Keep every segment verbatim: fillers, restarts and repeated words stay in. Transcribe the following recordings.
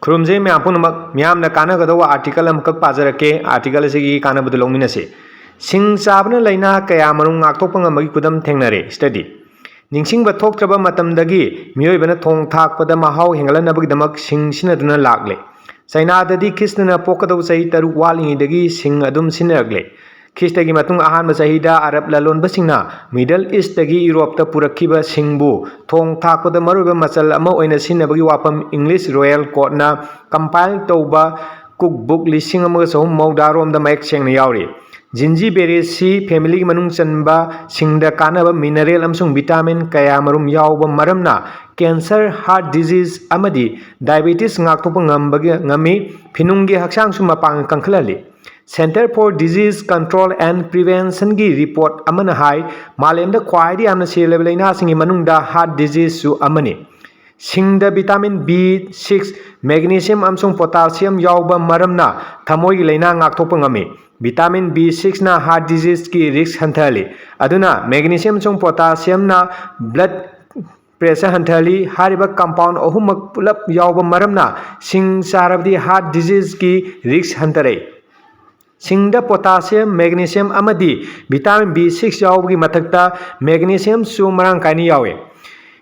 ꯈꯨꯔꯨꯝꯖꯩ ꯃꯌꯥꯝ ꯄꯨꯝꯅꯃꯛ꯫ ꯃꯤꯌꯥꯝꯅ ꯀꯥꯟꯅꯒꯗꯧꯕ article ꯑꯃꯈꯛ ꯄꯥꯖꯔꯛꯀꯦ꯫ Article ꯑꯁꯤꯒꯤ ꯀꯥꯟꯅꯕꯗꯨ ꯂꯧꯃꯤꯟꯅꯁꯤ꯫ ꯁꯤꯡ ꯆꯥꯕꯅ ꯂꯥꯏꯅꯥ ꯀꯌꯥ ꯃꯔꯨꯝ ꯉꯥꯛꯊꯣꯛꯄ ꯉꯝꯕꯒꯤ ꯈꯨꯗꯝ ꯊꯦꯡꯅꯔꯦ꯫ Study꯫ ꯅꯤꯡꯁꯤꯡꯕ ꯊꯣꯛꯇ꯭ꯔꯕ ꯃꯇꯝꯗꯒꯤ ꯃꯤꯑꯣꯏꯕꯅ ꯊꯣꯡ ꯊꯥꯛꯄꯗ ꯃꯍꯥꯎ ꯍꯦꯟꯒꯠꯍꯟꯅꯕꯒꯤꯗꯃꯛ ꯁꯤꯡ ꯁꯤꯖꯤꯟꯅꯗꯨꯅ ꯂꯥꯛꯂꯦ꯫ ꯆꯩꯅꯥꯗꯗꯤ ꯈ꯭ꯔꯤꯁꯇꯅ ꯄꯣꯛꯀꯗꯧꯕ ꯆꯍꯤ ꯇꯔꯨꯛ ꯋꯥꯠꯂꯤꯉꯩꯗꯒꯤ ꯁꯤꯡ ꯑꯗꯨꯝ ꯁꯤꯖꯤꯟꯅꯔꯛꯂꯦ꯫ ꯈ꯭ꯔꯤꯁꯇꯒꯤ ꯃꯇꯨꯡ ꯑꯍꯥꯟꯕ ꯆꯍꯤꯗ ꯑꯔꯕ ꯂꯂꯣꯟꯕꯁꯤꯡꯅ Middle Eastꯇꯒꯤ ꯌꯨꯔꯣꯞꯇ ꯄꯨꯔꯛꯈꯤꯕ ꯁꯤꯡꯕꯨ ꯊꯣꯡ ꯊꯥꯛꯄꯗ ꯃꯔꯨꯑꯣꯏꯕ ꯃꯆꯜ ꯑꯃ ꯑꯣꯏꯅ ꯁꯤꯖꯤꯟꯅꯕꯒꯤ ꯋꯥꯐꯝ English Royal Courtꯅ compile ꯇꯧꯕ Cook Book ꯂꯤꯁꯤꯡ ꯑꯃꯒ ꯆꯍꯨꯝ ꯃꯧꯗ꯭ꯔꯥꯔꯣꯝꯗ ꯃꯌꯦꯛ ꯁꯦꯡꯅ ꯌꯥꯎꯔꯤ꯫ Zingiberries family ꯃꯅꯨꯡ ꯆꯟꯕ ꯁꯤꯡꯗ ꯀꯥꯟꯅꯕ mineral ꯑꯃꯁꯨꯡ vitamin ꯀꯌꯥ ꯃꯔꯨꯝ ꯌꯥꯎꯕ ꯃꯔꯝꯅ cancer, heart disease ꯑꯃꯗꯤ diabetes ꯉꯥꯛꯊꯣꯛꯄ ꯉꯝꯕꯒꯤ, ꯉꯝꯃꯤ꯫ ꯐꯤꯅꯨꯡꯒꯤ ꯍꯛꯆꯥꯡꯁꯨ ꯃꯄꯥꯡꯒꯜ ꯀꯟꯈꯠꯍꯜꯂꯤ꯫ Center for Disease Control and Preventionꯒꯤ report ꯑꯃꯅ ꯍꯥꯏ, ꯃꯥꯂꯦꯝꯗ ꯈ꯭ꯋꯥꯏꯗꯒꯤ ꯌꯥꯝꯅ ꯁꯤꯔꯕ ꯂꯥꯏꯅꯥꯁꯤꯡꯒꯤ ꯃꯅꯨꯡꯗ heart diseaseꯁꯨ ꯑꯃꯅꯤ꯫ ꯁꯤꯡꯗ vitamin B six, magnesium ꯑꯃꯁꯨꯡ potassium ꯌꯥꯎꯕ ꯃꯔꯝꯅ ꯊꯃꯣꯏꯒꯤ ꯂꯥꯏꯅꯥ ꯉꯥꯛꯊꯣꯛꯄ ꯉꯝꯃꯤ꯫ Vitamin B sixꯅ heart diseaseꯀꯤ risk ꯍꯟꯊꯍꯜꯂꯤ꯫ ꯑꯗꯨꯅ magnesium ꯑꯃꯁꯨꯡ potassiumꯅ blood pressure ꯍꯟꯊꯍꯜꯂꯤ꯫ ꯍꯥꯏꯔꯤꯕ compound ꯑꯍꯨꯝꯃꯛ ꯄꯨꯂꯞ ꯌꯥꯎꯕ ꯃꯔꯝꯅ ꯁꯤꯡ ꯆꯥꯔꯕꯗꯤ heart diseaseꯀꯤ risk ꯍꯟꯊꯔꯛꯏ꯫ ꯁꯤꯡꯗ potassium, magnesium ꯑꯃꯗꯤ vitamin B six ꯌꯥꯎꯕꯒꯤ ꯃꯊꯛꯇ magnesiumꯁꯨ ꯃꯔꯥꯡ ꯀꯥꯏꯅ ꯌꯥꯎꯏ꯫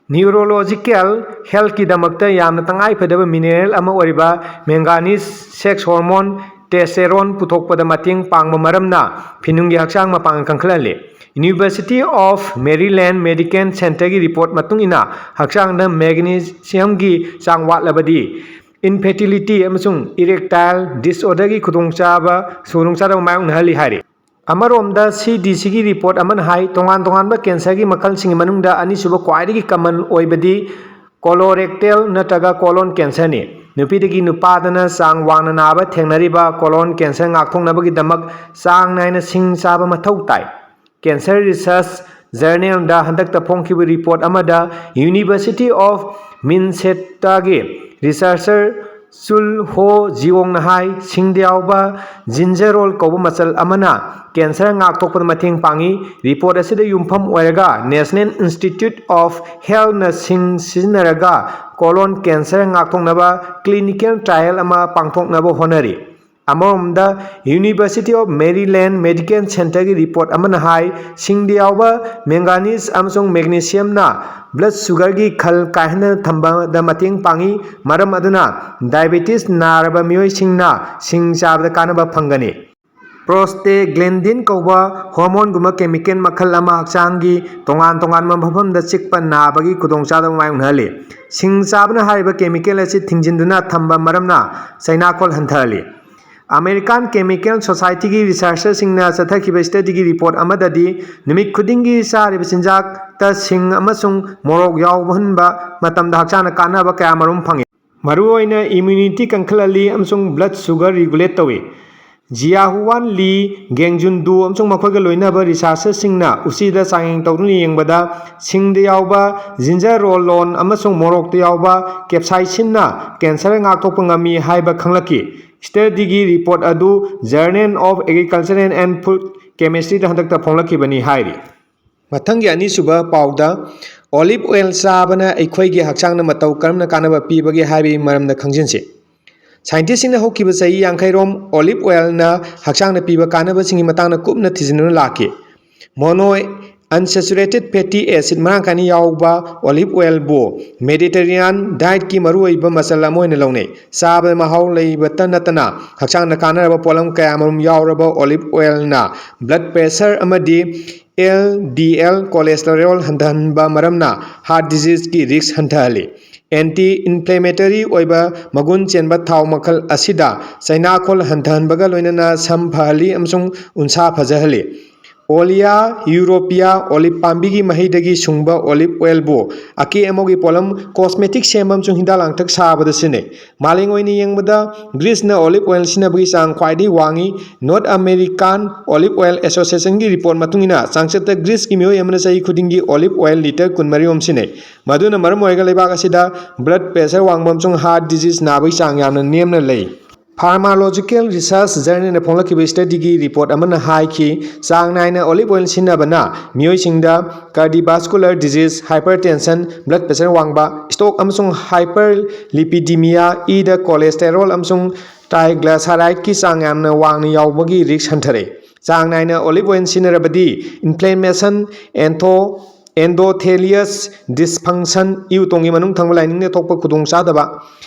Neurological healthꯀꯤꯗꯃꯛꯇ ꯌꯥꯝꯅ ꯇꯉꯥꯏ ꯐꯗꯕ mineral ꯑꯃ ꯑꯣꯏꯔꯤꯕ manganese sex hormone testosterone ꯄꯨꯊꯣꯛꯄꯗ ꯃꯇꯦꯡ ꯄꯥꯡꯕ ꯃꯔꯝꯅ ꯐꯤꯅꯨꯡꯒꯤ ꯍꯛꯆꯥꯡ ꯃꯄꯥꯡꯒꯜ ꯀꯟꯈꯠꯍꯜꯂꯤ꯫ University of Maryland Medical Centerꯒꯤ report ꯃꯇꯨꯡ ꯏꯟꯅ ꯍꯛꯆꯥꯡꯗ magnesiumꯒꯤ ꯆꯥꯡ ꯋꯥꯠꯂꯕꯗꯤ infertility ꯑꯃꯁꯨꯡ erectile disorderꯒꯤ ꯈꯨꯗꯣꯡꯆꯥꯕ, ꯈꯨꯗꯣꯡꯆꯥꯗꯕ ꯃꯥꯌꯣꯛꯅꯍꯜꯂꯤ ꯍꯥꯏꯔꯤ꯫ ꯑꯃꯔꯣꯝꯗ CDCꯒꯤ report ꯑꯃꯅ ꯍꯥꯏ, ꯇꯣꯉꯥꯟ ꯇꯣꯉꯥꯟꯕ cancerꯒꯤ ꯃꯈꯜꯁꯤꯡꯒꯤ ꯃꯅꯨꯡꯗ ꯑꯅꯤꯁꯨꯕ ꯈ꯭ꯋꯥꯏꯗꯒꯤ common ꯑꯣꯏꯕꯗꯤ colorectal ꯅꯠꯇ꯭ꯔꯒ colon cancerꯅꯤ꯫ ꯅꯨꯄꯤꯗꯒꯤ ꯅꯨꯄꯥꯗꯅ ꯆꯥꯡ ꯋꯥꯡꯅ ꯅꯥꯕ ꯊꯦꯡꯅꯔꯤꯕ colon cancer ꯉꯥꯛꯊꯣꯛꯅꯕꯒꯤꯗꯃꯛ ꯆꯥꯡ ꯅꯥꯏꯅ ꯁꯤꯡ ꯆꯥꯕ ꯃꯊꯧ ꯇꯥꯏ꯫ Cancer Research Journalꯗ ꯍꯟꯗꯛꯇ ꯐꯣꯡꯈꯤꯕ report ꯑꯃꯗ University of Minnesotaꯒꯤ researcher ꯆꯨꯜ ꯍꯣ ꯖꯤꯑꯣꯡꯅ ꯍꯥꯏ, ꯁꯤꯡꯗ ꯌꯥꯎꯕ ꯖꯤꯟꯖꯔꯣꯜ ꯀꯧꯕ ꯃꯆꯜ ꯑꯃꯅ ꯀꯦꯟꯁꯔ ꯉꯥꯛꯊꯣꯛꯄꯗ ꯃꯇꯦꯡ ꯄꯥꯡꯏ꯫ ꯔꯤꯄꯣꯔꯠ ꯑꯁꯤꯗ ꯌꯨꯝꯐꯝ ꯑꯣꯏꯔꯒ National Institute of Healthꯅ ꯁꯤꯡ ꯁꯤꯖꯤꯟꯅꯔꯒ ꯀꯣꯂꯣꯟ ꯀꯦꯟꯁꯔ ꯉꯥꯛꯊꯣꯛꯅꯕ clinical trial ꯑꯃ ꯄꯥꯡꯊꯣꯛꯅꯕ ꯍꯣꯠꯅꯔꯤ꯫ ꯑꯃꯔꯣꯝꯗ, University of Maryland Medical Centerꯒꯤ ꯔꯤꯄꯣꯔꯠ ꯑꯃꯅ ꯍꯥꯏ, ꯁꯤꯡꯗ ꯌꯥꯎꯕ manganese ꯑꯃꯁꯨꯡ magnesiumꯅ blood sugarꯒꯤ ꯈꯜ ꯀꯥꯏꯍꯟꯗꯅ ꯊꯝꯕꯗ ꯃꯇꯦꯡ ꯄꯥꯡꯏ, ꯃꯔꯝ ꯑꯗꯨꯅ diabetes ꯅꯥꯔꯕ ꯃꯤꯑꯣꯏꯁꯤꯡꯅ ꯁꯤꯡ ꯆꯥꯕꯗ ꯀꯥꯟꯅꯕ ꯐꯪꯒꯅꯤ꯫ Prostaglandin ꯀꯧꯕ hormoneꯒꯨꯝꯕ chemical ꯃꯈꯜ ꯑꯃ ꯍꯛꯆꯥꯡꯒꯤ ꯇꯣꯉꯥꯟ ꯇꯣꯉꯥꯟꯕ ꯃꯐꯝꯗ ꯆꯤꯛꯄ ꯅꯥꯕꯒꯤ ꯈꯨꯗꯣꯡꯆꯥꯗꯕ ꯃꯥꯌꯣꯛꯅꯍꯜꯂꯤ꯫ ꯁꯤꯡ ꯆꯥꯕꯅ ꯍꯥꯏꯔꯤꯕ chemical ꯑꯁꯤ ꯊꯤꯡꯖꯤꯟꯗꯨꯅ ꯊꯝꯕ ꯃꯔꯝꯅ ꯆꯩꯅꯥꯈꯣꯜ ꯍꯟꯊꯍꯜꯂꯤ꯫ American Chemical Societyꯒꯤ researcherꯁꯤꯡꯅ ꯆꯠꯊꯈꯤꯕ studyꯒꯤ ꯔꯤꯄꯣꯔꯠ ꯑꯃꯗꯗꯤ ꯅꯨꯃꯤꯠ ꯈꯨꯗꯤꯡꯒꯤ ꯆꯥꯔꯤꯕ ꯆꯤꯟꯖꯥꯛꯇ ꯁꯤꯡ ꯑꯃꯁꯨꯡ ꯃꯣꯔꯣꯛ ꯌꯥꯎꯍꯟꯕ ꯃꯇꯝꯗ ꯍꯛꯆꯥꯡꯅ ꯀꯥꯟꯅꯕ ꯀꯌꯥꯃꯔꯨꯝ ꯐꯪꯏ꯫ ꯃꯔꯨꯑꯣꯏꯅ immunity ꯀꯟꯈꯠꯍꯜꯂꯤ ꯑꯃꯁꯨꯡ blood sugar regulate ꯇꯧꯏ꯫ ꯖꯤꯌꯥꯍꯨꯋꯥꯟ ꯂꯤ, ꯒꯦꯡꯖꯨꯟ ꯗꯨ ꯑꯃꯁꯨꯡ ꯃꯈꯣꯏꯒ ꯂꯣꯏꯅꯕ researcherꯁꯤꯡꯅ ꯎꯆꯤꯗ ꯆꯥꯡꯌꯦꯡ ꯇꯧꯗꯨꯅ ꯌꯦꯡꯕꯗ ꯁꯤꯡꯗ ꯌꯥꯎꯕ ꯖꯤꯟꯖꯔꯣꯂꯣꯟ ꯑꯃꯁꯨꯡ ꯃꯣꯔꯣꯛꯇ ꯌꯥꯎꯕ capsaicinꯅ ꯀꯦꯟꯁꯔ ꯉꯥꯛꯊꯣꯛꯄ ꯉꯝꯃꯤ ꯍꯥꯏꯕ ꯈꯪꯂꯛꯈꯤ꯫ Studyꯒꯤ ꯔꯤꯄꯣꯔꯠ ꯑꯗꯨ Journal of Agricultural and Food Chemistryꯗ ꯍꯟꯗꯛꯇ ꯐꯣꯡꯂꯛꯈꯤꯕꯅꯤ ꯍꯥꯏꯔꯤ꯫ ꯃꯊꯪꯒꯤ ꯑꯅꯤꯁꯨꯕ ꯄꯥꯎꯗ olive oil ꯆꯥꯕꯅ ꯑꯩꯈꯣꯏꯒꯤ ꯍꯛꯆꯥꯡꯗ ꯃꯇꯧ ꯀꯔꯝꯅ ꯀꯥꯟꯅꯕ ꯄꯤꯕꯒꯦ ꯍꯥꯏꯕꯒꯤ ꯃꯔꯝꯗ ꯈꯪꯖꯤꯟꯁꯤ꯫ Scientistꯁꯤꯡꯅ ꯍꯧꯈꯤꯕ ꯆꯍꯤ ꯌꯥꯡꯈꯩꯔꯣꯝ olive oilꯅ ꯍꯛꯆꯥꯡꯗ ꯄꯤꯕ ꯀꯥꯟꯅꯕꯁꯤꯡꯒꯤ ꯃꯇꯥꯡꯗ ꯀꯨꯞꯅ ꯊꯤꯖꯤꯟꯗꯨꯅ ꯂꯥꯛꯈꯤ꯫ Mono unsaturated fatty acid ꯃꯔꯥꯡ ꯀꯥꯏꯅ ꯌꯥꯎꯕ olive oilꯕꯨ Mediterranean dietꯀꯤ ꯃꯔꯨꯑꯣꯏꯕ ꯃꯆꯜ ꯑꯃ ꯑꯣꯏꯅ ꯂꯧꯅꯩ꯫ ꯆꯥꯕꯗ ꯃꯍꯥꯎ ꯂꯩꯕꯇ ꯅꯠꯇꯅ ꯍꯛꯆꯥꯡꯗ ꯀꯥꯟꯅꯔꯕ ꯄꯣꯠꯂꯝ ꯀꯌꯥꯃꯔꯨꯝ ꯌꯥꯎꯔꯕ olive oilꯅ blood pressure ꯑꯃꯗꯤ L D L cholesterol ꯍꯟꯊꯍꯟꯕ ꯃꯔꯝꯅ heart diseaseꯀꯤ risk ꯍꯟꯊꯍꯜꯂꯤ꯫ Anti inflammatory ꯑꯣꯏꯕ ꯃꯒꯨꯟ ꯆꯦꯟꯕ ꯊꯥꯎ ꯃꯈꯜ ꯑꯁꯤꯗ ꯆꯩꯅꯥꯈꯣꯜ ꯍꯟꯊꯍꯟꯕꯒ ꯂꯣꯏꯅꯅ ꯁꯝ ꯐꯍꯜꯂꯤ ꯑꯃꯁꯨꯡ ꯎꯟꯁꯥ ꯐꯖꯍꯜꯂꯤ꯫ Olea europaea olive ꯄꯥꯝꯕꯤꯒꯤ ꯃꯍꯩꯗꯒꯤ ꯁꯨꯡꯕ olive oilꯕꯨ ꯑꯀꯦ ꯑꯃꯧꯒꯤ ꯄꯣꯠꯂꯝ, cosmetic ꯁꯦꯝꯕ ꯑꯃꯁꯨꯡ ꯍꯤꯗꯥꯛ ꯂꯥꯡꯊꯛ ꯁꯥꯕꯗ ꯁꯤꯖꯤꯟꯅꯩ꯫ ꯃꯥꯂꯦꯝ ꯑꯣꯏꯅ ꯌꯦꯡꯕꯗ ꯒ꯭ꯔꯤꯁꯅ olive oil ꯁꯤꯖꯤꯟꯅꯕꯒꯤ ꯆꯥꯡ ꯈ꯭ꯋꯥꯏꯗꯒꯤ ꯋꯥꯡꯏ꯫ North American Olive Oil Associationꯒꯤ report ꯃꯇꯨꯡ ꯏꯟꯅ, ꯆꯥꯡꯆꯠꯇ ꯒ꯭ꯔꯤꯁꯀꯤ ꯃꯤꯑꯣꯏ ꯑꯃꯅ ꯆꯍꯤ ꯈꯨꯗꯤꯡꯒꯤ olive oil litre ꯀꯨꯟꯃꯔꯤ ꯔꯣꯝ ꯁꯤꯖꯤꯟꯅꯩ, ꯃꯗꯨꯅ ꯃꯔꯝ ꯑꯣꯏꯔꯒ ꯂꯩꯕꯥꯛ ꯑꯁꯤꯗ blood pressure ꯋꯥꯡꯕ ꯑꯃꯁꯨꯡ heart disease ꯅꯥꯕꯒꯤ ꯆꯥꯡ ꯌꯥꯝꯅ ꯅꯦꯝꯅ ꯂꯩ꯫ Pharmacological Research Journalꯅ ꯐꯣꯡꯂꯛꯈꯤꯕ studyꯒꯤ report ꯑꯃꯅ ꯍꯥꯏꯈꯤ, ꯆꯥꯡ ꯅꯥꯏꯅ olive oil ꯁꯤꯖꯤꯟꯅꯕꯅ ꯃꯤꯑꯣꯏꯁꯤꯡꯗ cardiovascular disease, hypertension, blood pressure ꯋꯥꯡꯕ, stroke ꯑꯃꯁꯨꯡ hyperlipidemia, ꯏꯗ cholesterol ꯑꯃꯁꯨꯡ triglycerideꯀꯤ ꯆꯥꯡ ꯌꯥꯝꯅ ꯋꯥꯡꯅ ꯌꯥꯎꯕꯒꯤ risk ꯍꯟꯊꯔꯛꯏ꯫ ꯆꯥꯡ ꯅꯥꯏꯅ olive oil ꯁꯤꯖꯤꯟꯅꯔꯕꯗꯤ inflammation, endothelial dysfunction, E ꯎꯇꯣꯡꯒꯤ ꯃꯅꯨꯡ ꯊꯪꯕ liningꯗ ꯊꯣꯛꯄ ꯈꯨꯗꯣꯡꯆꯥꯗꯕ,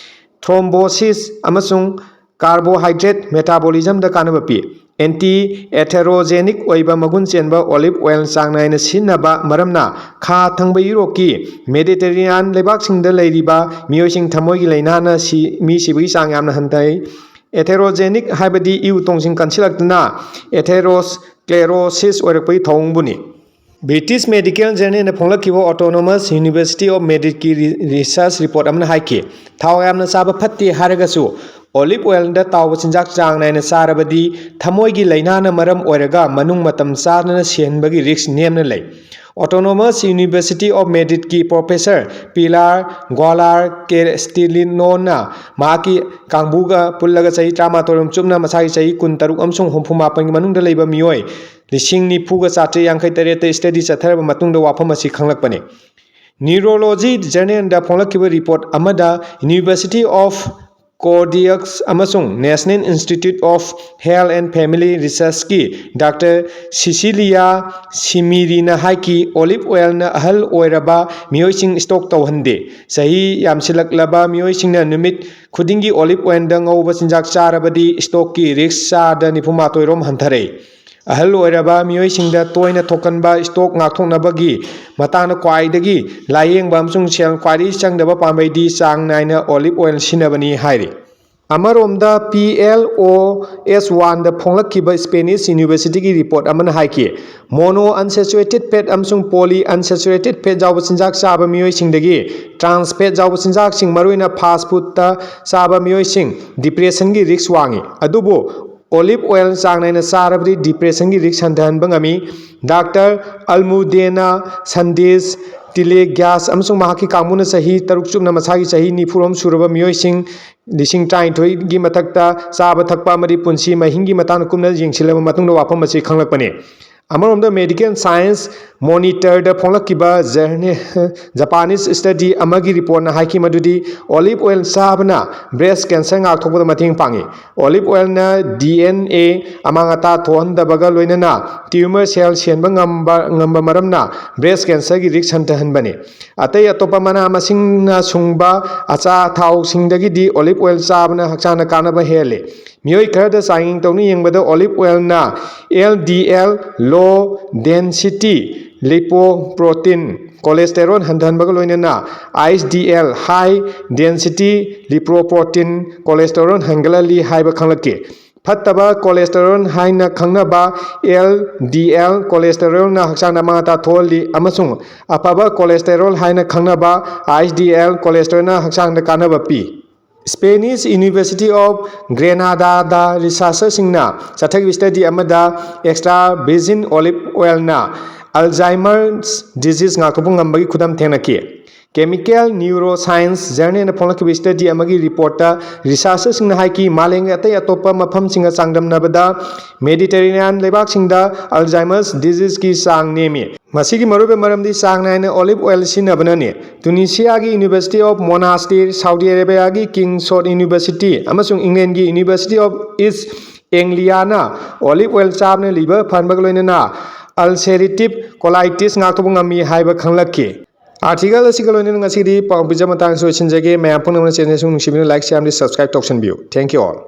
thrombosis ꯑꯃꯁꯨꯡ carbohydrate metabolismꯗ ꯀꯥꯟꯅꯕ ꯄꯤ꯫ Anti atherogenic ꯑꯣꯏꯕ ꯃꯒꯨꯟ ꯆꯦꯟꯕ olive oil ꯆꯥꯡ ꯅꯥꯏꯅ ꯁꯤꯖꯤꯟꯅꯕ ꯃꯔꯝꯅ ꯈꯥ ꯊꯪꯕ ꯌꯨꯔꯣꯞꯀꯤ Mediterranean ꯂꯩꯕꯥꯛꯁꯤꯡꯗ ꯂꯩꯔꯤꯕ ꯃꯤꯑꯣꯏꯁꯤꯡ ꯊꯃꯣꯏꯒꯤ ꯂꯥꯏꯅꯥꯅ ꯁꯤ-, ꯃꯤ ꯁꯤꯕꯒꯤ ꯆꯥꯡ ꯌꯥꯝꯅ ꯍꯟꯊꯩ꯫ Atherogenic ꯍꯥꯏꯕꯗꯤ E ꯎꯇꯣꯡꯁꯤꯡ ꯀꯟꯁꯤꯜꯂꯛꯇꯨꯅ atherosclerosis ꯑꯣꯏꯔꯛꯄꯒꯤ ꯊꯧꯑꯣꯡꯕꯨꯅꯤ꯫ British Medical Journalꯅ ꯐꯣꯡꯂꯛꯈꯤꯕ Autonomous University of Madridꯀꯤ ri-, research report ꯑꯃꯅ ꯍꯥꯏꯈꯤ, ꯊꯥꯎ ꯌꯥꯝꯅ ꯆꯥꯕ ꯐꯠꯇꯦ ꯍꯥꯏꯔꯒꯁꯨ, olive oilꯗ ꯇꯥꯎꯕ ꯆꯤꯟꯖꯥꯛ ꯆꯥꯡ ꯅꯥꯏꯅ ꯆꯥꯔꯕꯗꯤ ꯊꯃꯣꯏꯒꯤ ꯂꯥꯏꯅꯥꯅ ꯃꯔꯝ ꯑꯣꯏꯔꯒ ꯃꯅꯨꯡ ꯃꯇꯝ ꯆꯥꯗꯅ ꯁꯤꯍꯟꯕꯒꯤ risk ꯅꯦꯝꯅ ꯂꯩ꯫ Autonomous University of Madridꯀꯤ professor Pilar Guallar Castellanoꯅ ꯃꯍꯥꯛꯀꯤ ꯀꯥꯡꯕꯨꯒ ꯄꯨꯜꯂꯒ ꯆꯍꯤ ꯇꯔꯥꯃꯥꯊꯣꯏ ꯔꯣꯝ ꯆꯨꯞꯅ ꯃꯁꯥꯒꯤ ꯆꯍꯤ ꯀꯨꯟꯇꯔꯨꯛ ꯑꯃꯁꯨꯡ ꯍꯨꯝꯐꯨ ꯃꯥꯄꯟꯒꯤ ꯃꯅꯨꯡꯗ ꯂꯩꯕ ꯃꯤꯑꯣꯏ ꯂꯤꯁꯤꯡ ꯅꯤꯐꯨꯒ ꯆꯥꯇ꯭ꯔꯦꯠ ꯌꯥꯡꯈꯩ ꯇꯔꯦꯠꯇ study ꯆꯠꯊꯔꯕ ꯃꯇꯨꯡꯗ ꯋꯥꯐꯝ ꯑꯁꯤ ꯈꯪꯂꯛꯄꯅꯤ꯫ Neurology Journalꯗ ꯐꯣꯡꯂꯛꯈꯤꯕ report ꯑꯃꯗ University of Cordiaux ꯑꯃꯁꯨꯡ National Institute of Health and Family Researchꯀꯤ Doctor Cecilia Cimirina ꯍꯥꯏꯈꯤ, olive oilꯅ ꯑꯍꯜ ꯑꯣꯏꯔꯕ ꯃꯤꯑꯣꯏꯁꯤꯡ stroke ꯇꯧꯍꯟꯗꯦ꯫ ꯆꯍꯤ ꯌꯥꯝꯁꯤꯜꯂꯛꯂꯕ ꯃꯤꯑꯣꯏꯁꯤꯡꯅ ꯅꯨꯃꯤꯠ ꯈꯨꯗꯤꯡꯒꯤ olive oilꯗ ꯉꯧꯕ ꯆꯤꯟꯖꯥꯛ ꯆꯥꯔꯕꯗꯤ strokeꯀꯤ risk ꯆꯥꯗ ꯅꯤꯐꯨ ꯃꯥꯊꯣꯏ ꯔꯣꯝ ꯍꯟꯊꯔꯛꯏ꯫ ꯑꯍꯜ ꯑꯣꯏꯔꯕ ꯃꯤꯑꯣꯏꯁꯤꯡꯗ ꯇꯣꯏꯅ ꯊꯣꯛꯀꯟꯕ stroke ꯉꯥꯛꯊꯣꯛꯅꯕꯒꯤ ꯃꯇꯥꯡꯗ ꯈ꯭ꯋꯥꯏꯗꯒꯤ ꯂꯥꯌꯦꯡꯕ ꯑꯃꯁꯨꯡ ꯁꯦꯜ ꯈ꯭ꯋꯥꯏꯗꯒꯤ ꯆꯪꯗꯕ ꯄꯥꯝꯕꯩꯗꯤ ꯆꯥꯡ ꯅꯥꯏꯅ olive oil ꯁꯤꯖꯤꯟꯅꯕꯅꯤ ꯍꯥꯏꯔꯤ꯫ ꯑꯃꯔꯣꯝꯗ, P L O S One ꯗ ꯐꯣꯡꯂꯛꯈꯤꯕ Spanish University ꯒꯤ report ꯑꯃꯅ ꯍꯥꯏꯈꯤ, mono unsaturated fat ꯑꯃꯁꯨꯡ poly unsaturated fat ꯌꯥꯎꯕ ꯆꯤꯟꯖꯥꯛ ꯆꯥꯕ ꯃꯤꯑꯣꯏꯁꯤꯡꯗꯒꯤ trans fat ꯌꯥꯎꯕ ꯆꯤꯟꯖꯥꯛꯁꯤꯡ, ꯃꯔꯨꯑꯣꯏꯅ fast food ꯇ ꯆꯥꯕ ꯃꯤꯑꯣꯏꯁꯤꯡ, depression ꯒꯤ risk ꯋꯥꯡꯏ꯫ ꯑꯗꯨꯕꯨ olive oil ꯆꯥꯡ ꯅꯥꯏꯅ ꯆꯥꯔꯕꯗꯤ depression ꯒꯤ risk ꯍꯟꯊꯍꯟꯕ ꯉꯝꯃꯤ꯫ Doctor Almudena Sandiz Tillegias ꯑꯃꯁꯨꯡ ꯃꯍꯥꯛꯀꯤ ꯀꯥꯡꯕꯨꯅ ꯆꯍꯤ ꯇꯔꯨꯛ ꯆꯨꯞꯅ ꯃꯁꯥꯒꯤ ꯆꯍꯤ ꯅꯤꯐꯨꯔꯣꯝ ꯁꯨꯔꯕ ꯃꯤꯑꯣꯏꯁꯤꯡ ꯂꯤꯁꯤꯡ ꯇꯔꯥꯅꯤꯊꯣꯏꯒꯤ ꯃꯊꯛꯇ ꯆꯥꯕ ꯊꯛꯄ ꯑꯃꯗꯤ ꯄꯨꯟꯁꯤ ꯃꯍꯤꯡꯒꯤ ꯃꯇꯥꯡꯗ ꯀꯨꯞꯅ ꯌꯦꯡꯁꯤꯜꯂꯕ ꯃꯇꯨꯡꯗ ꯋꯥꯐꯝ ꯑꯁꯤ ꯈꯪꯂꯛꯄꯅꯤ꯫ ꯑꯃꯔꯣꯝꯗ, Medical Science Monitor ꯗ ꯐꯣꯡꯂꯛꯈꯤꯕ journal, Japanese study ꯑꯃꯒꯤ report ꯅ ꯍꯥꯏꯈꯤ ꯃꯗꯨꯗꯤ olive oil ꯆꯥꯕꯅ breast cancer ꯉꯥꯛꯊꯣꯛꯄꯗ ꯃꯇꯦꯡ ꯄꯥꯡꯏ꯫ Olive oil ꯅ D N A ꯑꯃꯥꯡ ꯑꯇꯥ ꯊꯣꯛꯍꯟꯗꯕꯒ ꯂꯣꯏꯅꯅ tumor cell ꯁꯦꯟꯕ ꯉꯝꯕ, ꯉꯝꯕ ꯃꯔꯝꯅ breast cancer ꯒꯤ risk ꯍꯟꯊꯍꯟꯕꯅꯤ꯫ ꯑꯇꯩ ꯑꯇꯣꯞꯄ ꯃꯅꯥ ꯃꯁꯤꯡꯅ ꯁꯨꯡꯕ ꯑꯆꯥ ꯊꯥꯎꯁꯤꯡꯗꯒꯤꯗꯤ olive oil ꯆꯥꯕꯅ ꯍꯛꯆꯥꯡꯗ ꯀꯥꯟꯅꯕ ꯍꯦꯜꯂꯤ꯫ ꯃꯤꯑꯣꯏ ꯈꯔꯗ ꯆꯥꯡꯌꯦꯡ ꯇꯧꯗꯨꯅ ꯌꯦꯡꯕꯗ olive oil ꯅ L D L, low density lipoprotein, cholesterol ꯍꯟꯊꯍꯟꯕꯒ ꯂꯣꯏꯅꯅ H D L, high density lipoprotein, cholesterol ꯍꯦꯟꯒꯠꯍꯜꯂꯤ ꯍꯥꯏꯕ ꯈꯪꯂꯛꯈꯤ꯫ ꯐꯠꯇꯕ cholesterol ꯍꯥꯏꯅ ꯈꯪꯅꯕ L D L cholesterol ꯅ ꯍꯛꯆꯥꯡꯗ ꯑꯃꯥꯡ ꯑꯇꯥ ꯊꯣꯛꯍꯜꯂꯤ ꯑꯃꯁꯨꯡ ꯑꯐꯕ cholesterol ꯍꯥꯏꯅ ꯈꯪꯅꯕ H D L cholesterol ꯅ ꯍꯛꯆꯥꯡꯗ ꯀꯥꯟꯅꯕ ꯄꯤ꯫ Spanish University of Granada the researcher ꯁꯤꯡꯅ ꯆꯠꯊꯈꯤꯕ study ꯑꯃꯗ extra virgin olive oil ꯅ Alzheimer's disease ꯉꯥꯛꯊꯣꯛꯄ ꯉꯝꯕꯒꯤ ꯈꯨꯗꯝ ꯊꯦꯡꯅꯈꯤ꯫ Chemical Neuroscience journal ꯅ ꯐꯣꯡꯂꯛꯈꯤꯕ study ꯑꯃꯒꯤ report ꯇ researcher ꯁꯤꯡꯅ ꯍꯥꯏꯈꯤ, ꯃꯥꯂꯦꯝꯒꯤ ꯑꯇꯩ ꯑꯇꯣꯞꯄ ꯃꯐꯝꯁꯤꯡꯒ ꯆꯥꯡꯗꯝꯅꯕꯗ Mediterranean ꯂꯩꯕꯥꯛꯁꯤꯡꯗ Alzheimer's disease ꯀꯤ ꯆꯥꯡ ꯅꯦꯝꯃꯤ꯫ ꯃꯁꯤꯒꯤ ꯃꯔꯨꯑꯣꯏꯕ ꯃꯔꯝꯗꯤ ꯆꯥꯡ ꯅꯥꯏꯅ olive oil ꯁꯤꯖꯤꯟꯅꯕꯅꯅꯤ꯫ Tunisia ꯒꯤ University of Monastir, Saudi Arabia ꯒꯤ King Saud University ꯑꯃꯁꯨꯡ England ꯒꯤ University of East Anglia ꯅ olive oil ꯆꯥꯕꯅ liver ꯐꯍꯟꯕꯒ ꯂꯣꯏꯅꯅ ulcerative colitis ꯉꯥꯛꯊꯣꯛꯄ ꯉꯝꯃꯤ ꯍꯥꯏꯕ ꯈꯪꯂꯛꯈꯤ꯫ Article ꯑꯁꯤꯒ ꯂꯣꯏꯅꯅ ꯉꯁꯤꯗꯤ ꯄꯥꯎ ꯄꯤꯖꯕ ꯃꯇꯥꯡꯁꯤ ꯂꯣꯏꯁꯤꯟꯖꯒꯦ꯫ ꯃꯌꯥꯝ ꯄꯨꯝꯅꯃꯛꯅ channel ꯑꯁꯤ ꯅꯨꯡꯁꯤꯕꯤꯅ like, share ꯑꯃꯗꯤ subscribe ꯇꯧꯁꯤꯟꯕꯤꯌꯨ꯫ Thank you all.